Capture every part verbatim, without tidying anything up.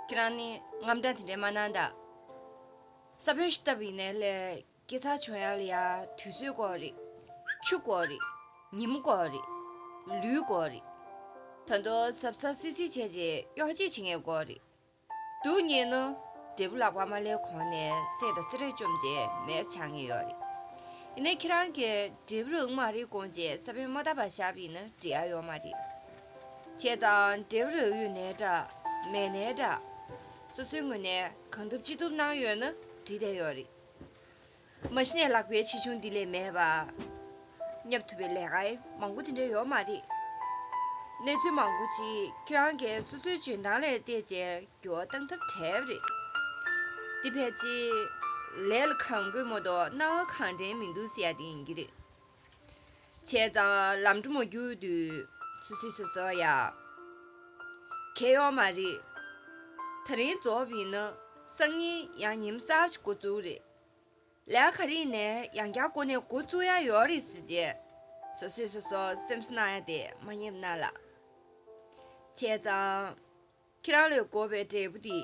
ཁྱེད་རང་ནི་དངངས་སྐྲག་དེ་འདྲའི་མ་གནང་ད། ས་བོན་ཞིག་བཏབ་ཡིན་ནའི་ལས་སྐྱེ་འཚར་བྱུང་ཡ་ལ་ཡ་དུས་ཚོད་དགོས་རེད། ཆུ་དགོས་རེད། ཉིན་མོ་དགོས་རེད། ལུས་དགོས་རེད། ད་དུང་གཟབ་གཟབ་སིལ་སིལ་བྱས་རྗེས་གཡོག་བྱེད་བྱེད་མཁན་དགོས་རེད། སྡུག་བསྔལ་ནི་འབྲས་བུ་ལག་པ་མ་སླེབས་གོང་ནས་སད་དང་སེ་རས་བཅོམ་བྱས་མེད་པ་ཆགས་ངེས་ཡོད་རེད། ཡིན་ནའི་ཁྱེད་རང་གིས་འབྲས་བུ་རག་མ་རེད་དགོངས་བྱས་ས་བོན་མ་བཏབ་པ་བཞག་པ་ཡིན་ན་འགྲིག་ཡ་ཡོད་མ་རེད། བྱས་ཙང་འབྲས་བུ་རག་ཡོད་ནའི་འདྲ། མེད་ནའི་འདྲ། སོ་སོའི་ངོས་ནས་གང་ཐུབ་ཅི་ཐུབ་གནང་ཡོད་ན་འགྲིག་བསྡད་ཡོད་རེད། མ་གཞི་ནས་ལག་པའི་ཆེ་ཆུང་འདི་ལས་མེད་པ། བསྙབ་ཐུབ་པའི་ལས་ཀ་མང་པོ་དེ་འདྲ་ཡོད་མ་རེད། གནས་ཚུལ་མང་པོ་ཅིག་ཁྱེད་རང་གིས་སོ་སོའི་འཇོན་ཐང་ལ་བལྟས་བྱས་འགྱུར་བ་གཏང་ཐབས་བྲལ་བ་རེད། འདི་ཕལ་ཆེར་ལས་ལ་གང་དགོས་མ་གཏོགས་སྣང་བ་གང་དྲན་མི་འདུག་ཟེར་ཡ་དེ་ཡིན་གྱི་རེད། བྱས་ཙང་ལམ་འགྲོ་མ་རྒྱུག་དུས་སོ་སོས་སོ་སོ་ཡ། གལ་ཡོད་མ་རེད། ད་རིང་རྫོགས་པ་ཡིན་ན་སང་ཉིན་ཡང་ཉིན་གསར་པ་ཞིག་འགོ་བཙུགས་རེད། ལས་ཀ་ག་རེ་ཡིན་ནའི་ཡང་བསྐྱར་འགོ་ནས་འགོ་བཙུགས་ཡ་ཡོད་རེད་ཟེར་རྗེས། སོ་སོས་སོ་སོ་སེམས་གསོ་གནང་ཡ་དེ་མ་ཉེས་པ་གནང་ལ། བྱས་ཙང་། ཁྱེད་རང་ལས་དགོས་པའི་འབྲས་བུ་དེ་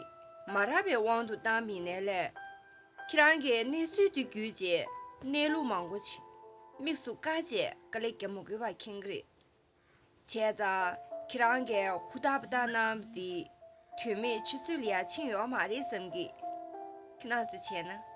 མ་རག་པའི་དབང་དུ་བཏང་བ་ཡིན་ནའི་ལས། ཁྱེད་རང་གིས་གནས་ཚུལ་དེ་བརྒྱུད་རྗེས་གནས་ལུགས་མང་པོ་ཅིག་དམིགས་སུ་བཀར་རྗེས་དཀའ་ལས་རྒྱག་མ་དགོས་པ་མཁྱེན་གྱི་རེད། བྱས་ཙང་ཁྱེད་རང་གིས་ཧུར་ཐག་པ་ཐག་གནང་བ་དེ་དོན་མེད་ཆུད་ཟོས་ལ་ཡ་ཕྱིན་ཡོད་མ་རེད་བསམ་གི། ཁྱེད་རང་ཚོས་བྱས་ན།